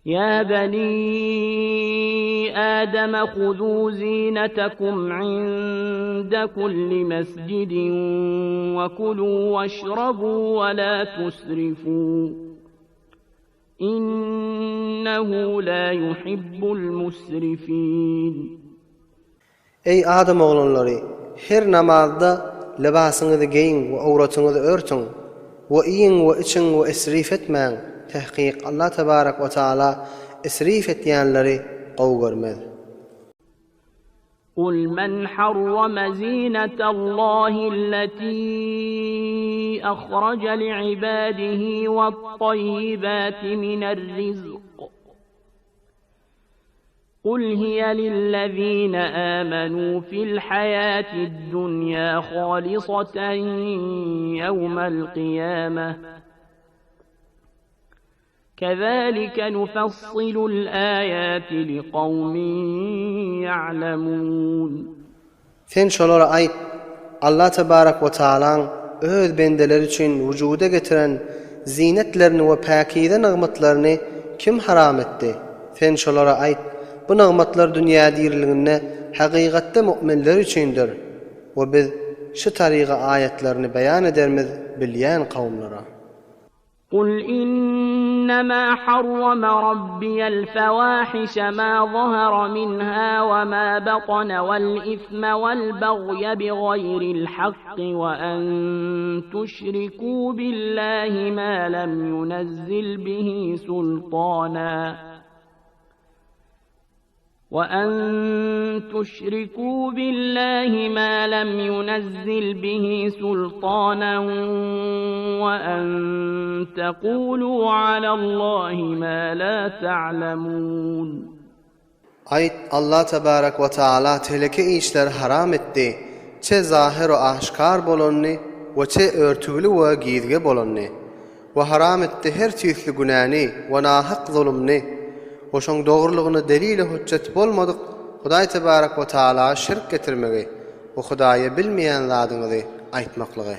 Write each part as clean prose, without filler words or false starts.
Ýa bani Adama huzu zinatakum inda kulli mesjidin we kulu weşrabu we la tusrifu. Innehu la yuhibbul musrifin. Eý, adam oglanlary! Her namazda lybasyňyzy geýiň we owratyňyzy örtüň! We iýiň we içiň we isrif etmäň! Tahkyk, Allah tebarek we taala isrif etýänleri gowy görmez. Kul men harrama zinatallahi allati ahraja li'ibadihi wat-tayyibati minar-rizq. Kul hiye lillezine amenu fil hayatid dunya halisaten yevmel kıyameh. Kezalike nufassilul ayati liqawmin ya'lemun. Sen şolara aýt, Allah tebarek we taalaň Öz bendeleri üçin wujuda getiren zinetlerini we päkize nygmatlaryny kim haram etdi? Sen şolara aýt, bu nygmatlar dünýä diriliginde hakygatda mu'minler üçindir. We biz şu taryga aýatlaryny beýan edermiz bilýän kowumlara. Kul innema harrama rabbiyel fawahişe ma zahara minha we ma batana vel isme vel bagye bi gayril hakki we en tuşriku billahi ma lem yunezzil bihi sultana. وأن تشركوا بالله ما لم ينزل به سلطانا وأن تقولوا على الله ما لا تعلمون Aýt, Allah tebarek we taala teleke işleri haram etdi, çe zahyr we aşkar bolanyny we çe örtügli we gizge bolanyny. We haram etdi her tüýsli günäni we nahak zulumny we şoň dogrulygyna delili hüjjet bolmadyk Hudaý tebarek we taalaga şirk getirmegi we Hudaýa bilmeýän zadyňyzy aýtmaklygy.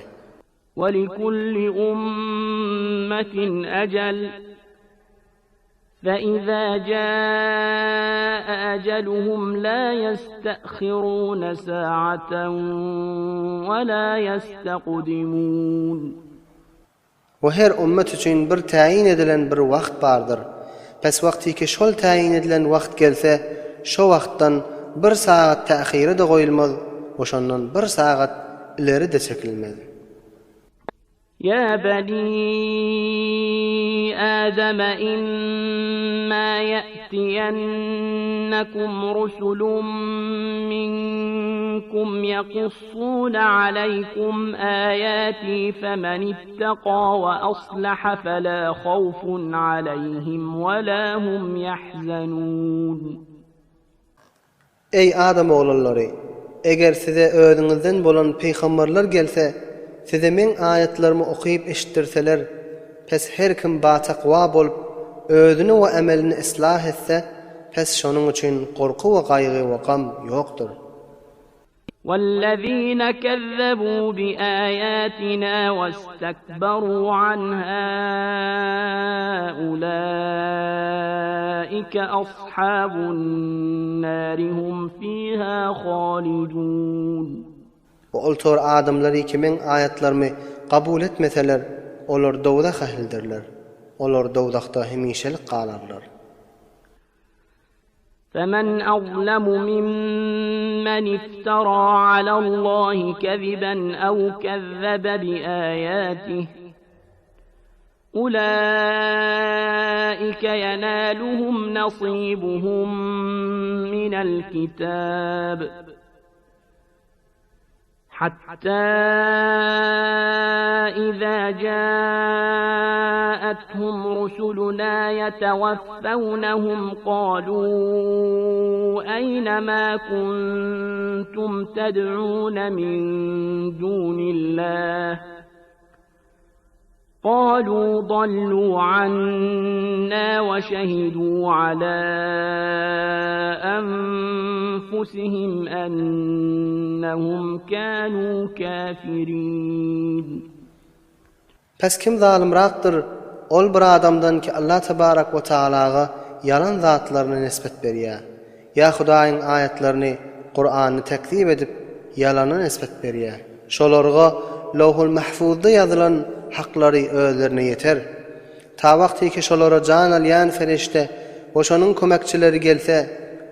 We likulli ummetin ejel. Fe-izâ câe eceluhum lâ yeste'hirûne sâ'aten we lâ yestekdimûn. We her ümmet üçin bir täýin edilen bir wagt bardyr. Pes wagtyky şol täýin edilen wagt gelse, şo wagtdan bir sagat tähyre-de goýulmaz we şondan bir sagat ileri-de çekilmez. Ýa bani Adama imma ýe'tiýennekum rusulun minkum ýakus Ýakussuna aleýkum aýati femen ittaka we aslaha fela hawfun aleýhim we la hum ýahzenun. Eý adam oglanlary! Eger size özüňizden bolan pygamberler gelse, size meň aýatlarymy okyp eşitdirseler, pes her kim batakwa bolup, özüni we emelini yslah etse, pes şonuň üçin gorky we gaýgy we gam ýokdur. Wellezine kezzebû biaýatina westekberû anhâ ulâike ashabun nâri hum fîhâ hâlidûn. We ol tor adamlary ki meň aýatlarymy kabul etmeseler, olar dowzah ählidirler. Olar dowzahda hemişelik galarlar. Femen azlemu mimmen iftara alallahi keziben ew kezzebe bi ayatih. Ulaike yenaluhum nasibuhum minel kitab. Hatta iza ja'atuhum rusuluna yatawaffawnahum qalu ayna ma kuntum tad'un min dunillah Galu dallu anna we şehidu ala enfusihim ennehum kanu kafirin. Pes kim zalymrakdyr, ol bir adamdan ki Allah tebarek we taalaga ýalan zatlaryny nisbet berýär. Ýa Hudaýyň aýatlaryny, Kuranyny tekzip edip, ýalana nisbet berýär. Şolarga Lowhul Mahfuzda ýazylan haklary özlerine ýeter. Ta wagtyki şolara jan alýan perişde we şonuň kömekçileri gelse,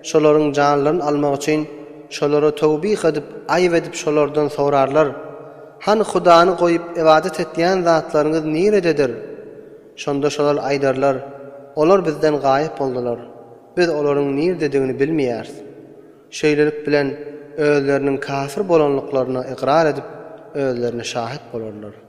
şolaryň janlaryny almak üçin şolara towbih edip, aýyp edip şolardan sorarlar, Hany Hudany goýup ybadat etýän zatlaryňyz nirededir? Şonda şolar aýdarlar, Olar bizden gaýyp boldular. Biz olaryň nirdedigini bilmeýäris. Şeýlelik bilen özleriniň kafir bolanlyklaryna ykrar edip, özlerine şahit bolarlar.